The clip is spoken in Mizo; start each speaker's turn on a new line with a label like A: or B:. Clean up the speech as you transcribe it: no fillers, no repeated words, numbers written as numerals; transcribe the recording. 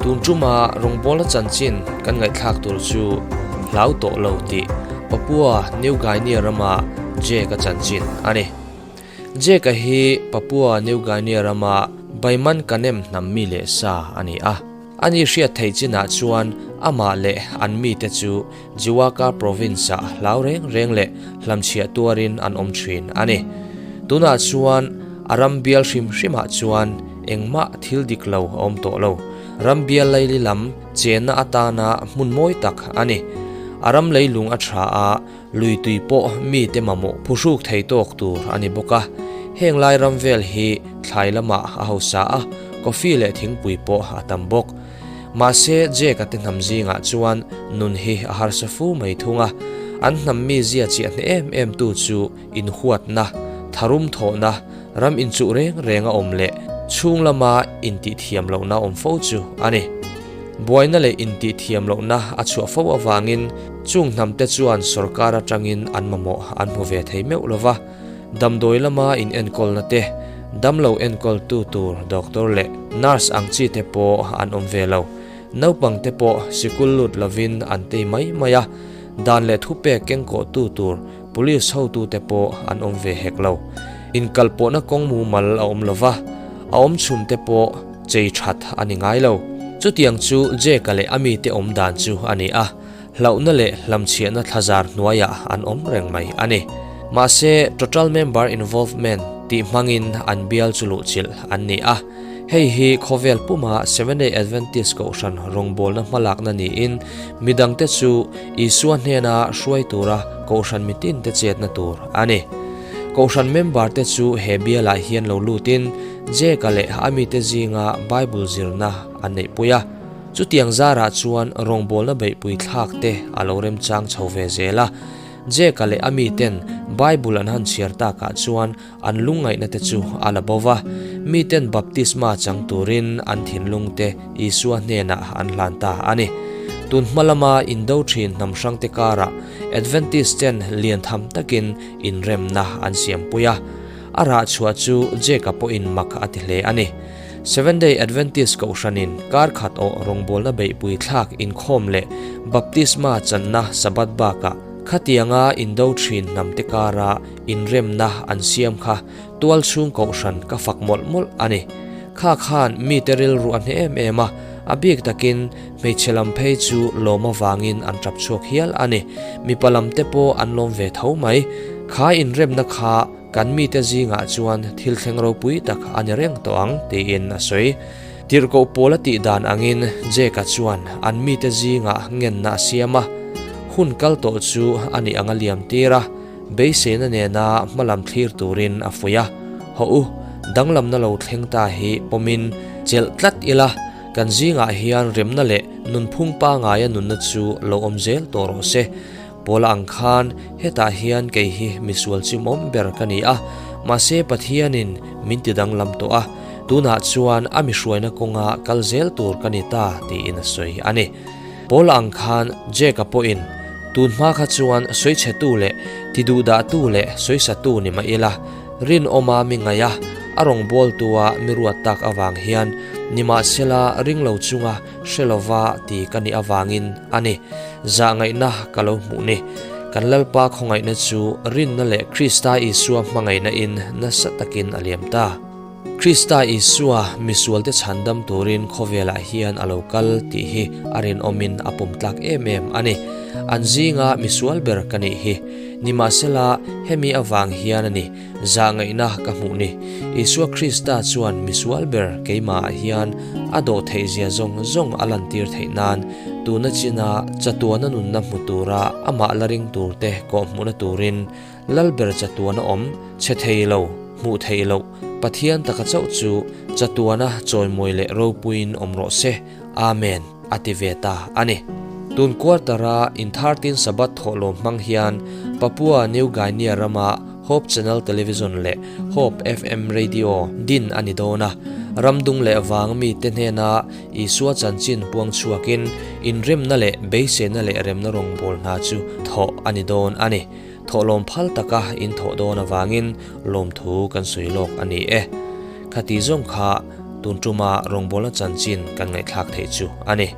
A: Tun tuma rawngbawlna chanchin kan ngaihthlak tur chu hlau tawh lo tih Papua New Guinea rama Jake-a chanchin a ni. Jake-a hi Papua New Guinea rama Baiman Kanem hnam mi leh sa a ni a. Ani hriat theih chinah chuan amah leh an mite chu Jiwaka Province-ah hlau reng reng leh hlamchhiah tuarin an awm thin a ni. Tunah chuan a ram bial hrim hrimah chuan engmah thil dik lo a awm tawh lo. Ram bial laili lam chenna atana hmun mawi tak a ni. A ram leilung a tha a, lui tui pawh mite mamawh phuhruk thei tawk tur a ni bawk a. Heng lai ram vel hi thlai lamah a hausa a, coffee leh thingpui pawh a tam bawk. Mahse, Jake-a te hnam zingah chuan nun hi a harsa fu mai thung a, an hnam mizia chiah hneh em em tu chu inhuatna, tharum thawhna, ram inchuh reng reng a awm leh chhung lama intihthiam lohna awm fo chu a ni. Buaina leh intihthiam lohna a chhuah fo avangin chung hnamte chuan sorkar atangin an mamawh an hmu ve thei meuh lo va. Damdawi lama inenkawlna te, damlo enkawltu tur doctor leh nurse ang chi te pawh an awm ve lo. Naupang te pawh sikul lut lovin an tei mai mai a, dan leh thupek kengkawhtu tur police hotu te pawh an awm ve hek lo. Inkalpawhna kawng mumal a awm lova, a awm chhun te pawh chei that a ni ngai lo. Chutiang chu Jake-a leh a mite awm dan chu a ni a. Hlauhna leh hlamchhiahna thlazar hnuaiah an awm reng mai a ni. Mahse, Total Member Involvement tih hmangin an bial chu luhchilh an ni a. Hei hi khawvel puma Seventh-day Adventist Kohhran rawngbawlna hmalakna niin midangte chu Isua hnena hruai tura Kohhran mitinte chetna tur a ni. Kohhran member-te chu he bialah hian lo lutin Jake-a leh a mite zinga Bible zirna an neihpui a. Chutiang zarah chuan rawngbawlna beihpui thlak te a lo remchang chho ve zel a. Jake-a leh a miten Bible an han chhiar takah chuan an lungngaihna te chu a la bo va, miten baptisma chang turin an thinlung te Isua hnenah an hlan ta a ni. Tun hma lama indo thin hnam hrangte karah Adventist ten lian tham takin inremna an siampui a. A rah chhuah chu Jake-a pawhin mak a ti hle a ni. Seventh-day Adventist Kohhranin kar khat awh rawngbawlna beihpui thlak inkhawm leh baptisma channa Sabbath bakah khatianga indo thin hnamte kara inremna an siam kha tualchhung Kohhran ka fak mawlh mawlh a ni. Kha khan mite rilru a hne em em a, a bik takin hmeichhe lam phei chu lawm avangin an tap chhuak hial a ni. Mipa lamte pawh an lawm ve tho mai. Kha inremna kha Kan mite zingah chuan thil thleng ropui tak a ni reng tawh ang, tiin a sawi. Tirhkoh pawl a tih dan angin Jake-a chuan an mite zingah ngenna a siam a, hun kal tawh chu a nih anga liam tir a, beiseina nena hmalam thlir turin a fuih a. Hawh u, danglamna lo thleng ta hi pawmin chelh tlat ila, kan zingah hian remna leh nunphung pangaia nunna chu lo awm zel tawh rawh se. Paula ang khan hetah hian kei hi misual chimawm ber ka ni a, mahse Pathianin min ti danglam tawh a, tunah chuan a mihruaina kawnga kal zel tur ka ni ta tiin a sawi a ni. Paula ang khan Jake-a pawhin tun hma kha chuan sawichhetu leh tiduhdahtu leh sawisatu ni mah ila, rinawma mi ngaih a, a rawngbawltua mi ruat tak avang hian nimahsela ringlo chunga hre lova ti ka nih avangin a ni. Zahngaihna ka lo hmuh ni. Kan Lalpa khawngaihna chu rinna leh Krista Isua hmangaihna in nasa takin a liam ta. Krista Isua misualte chhandam turin khawvelah hian a lo kal tih hi a rinawmin a pumtlak em em a ni. An zinga misual ber ka nih hi. Nimahsela, hemi avang hian a ni. Zahngaihna ka hmuh ni. Isua Krista chuan misual ber keimahah hian a dawh theihzia zawng zawng a lantir theih nan tuna china chatuana nunna hmu tura amah la ring turte kawhhmuhna turin Lalber chatuana awm chhe thei lo, hmuh theih loh Pathian taka chauh chu chatuana chawimawi leh ropuiin awm rawh se. Amen, a ti ve ta a ni. Tun quarter-a inthartin Sabbath thawhlawm hmang hian Papua New Guinea rama Hope Channel Television leh Hope FM Radio din a ni dawn a. Ramdung leh vang mite hnena Isua chanchin puang chhuakin inremna leh beiseina leh remna rawngbâwl hna chu thawh a ni dawn a ni. Thawhlawm phal taka in thawh dawn avangin lawmthu kan sawi lawk a ni e. Khati zawng kha. Tun tuma rawngbawlna chanchin kan ngaihthlak theih chu a ni.